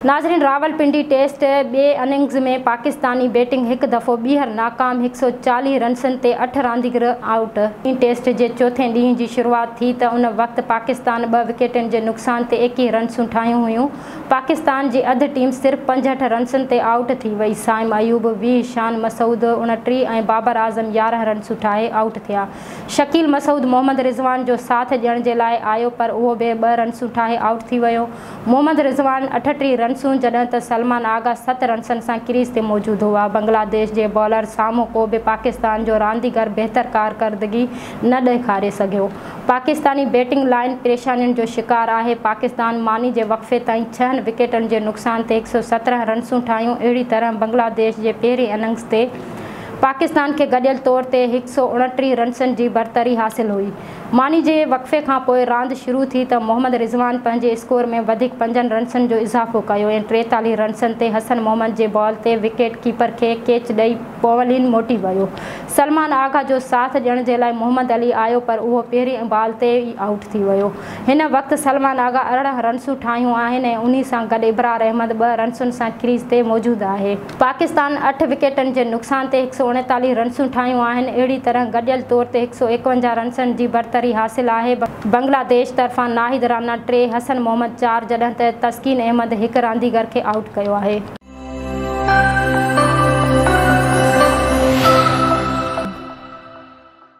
ناظرين راولپنڊي ٽيسٽ ٻي innings ۾ Pakistani batting هڪ دفعو ٻيهر ناڪام، 140 رنسن تي اٺ رانديگر آئوٽ. ٽيسٽ جي چوٿين ڏينهن جي شروعات ٿي ته ان وقت پاڪستان ٻه وڪيٽن جي نقصان تي 21 رنسون ٺاهيون هيون. پاڪستان جي اڌ ٽيم صرف 65 رنسن تي آئوٽ ٿي وئي. صائم ايوب 20، شان مسعود 29 ۽ بابر اعظم 11 رنسون ٺاهي آئوٽ ٿيا. شڪيل مسعود محمد رضوان جو ساٿ ڏيڻ جي لاء آيو پر اهو به ٻه رنسون ٺاهي آئوٽ ٿي ويو. محمد رضوان 38 رنسون جڏهن ته سلمان آغا ست رنسن سان ڪريز تي موجود هئا. بنگلاديش جي بالر سامهون ڪو به پاڪستان جو رانديگر بهتر ڪارڪردگي نه ڏيکاري سگهيو. پاڪستاني بيٽنگ لائن پريشانين جو شڪار آهي. پاڪستان ماني جي وقفي تائين ڇهن وڪيٽن جي نقصان تي 117 رنسون ٺاهيون. اهڙي طرح بنگلاديش جي پهرين اننگز تي پاڪستان کي گڏيل طور تي 129 رنسن جي برتري حاصل هئي. ماني جي وقفي کان پوء راند شروع ٿي ته محمد رضوان پنهنجي اسڪور ۾ وڌيڪ پنجن رنسن جو اضافو ڪيو ۽ 43 رنسن تي حسن محمد جي بال تي وڪيٽ ڪيپر کي ڪيچ ڏئي پويلين موٽي ويو. سلمان آغا جو ساٿ ڏيڻ جي لاء محمد علي آيو پر اهو پهرين بال تي ئي آئوٽ ٿي ويو. هن وقت سلمان آغا 18 رنسون ٺاهيون آهن ۽ انهي سان گڏ ابرار احمد ٻه رنسن سان ڪريز تي موجود آهي. پاڪستان اٺ وڪيٽن جي نقصان تي 139 رنسون ٺاهيون آهن، اهڙي طرح گڏيل طور تي 151 رنسن جي برتري حاصل آهي، بنگلاديش طرفان ناهيد رانا ٽي، حسن محمد چار جڏهن ته تسڪين احمد هڪ رانديگر کي آئوٽ ڪيو آهي.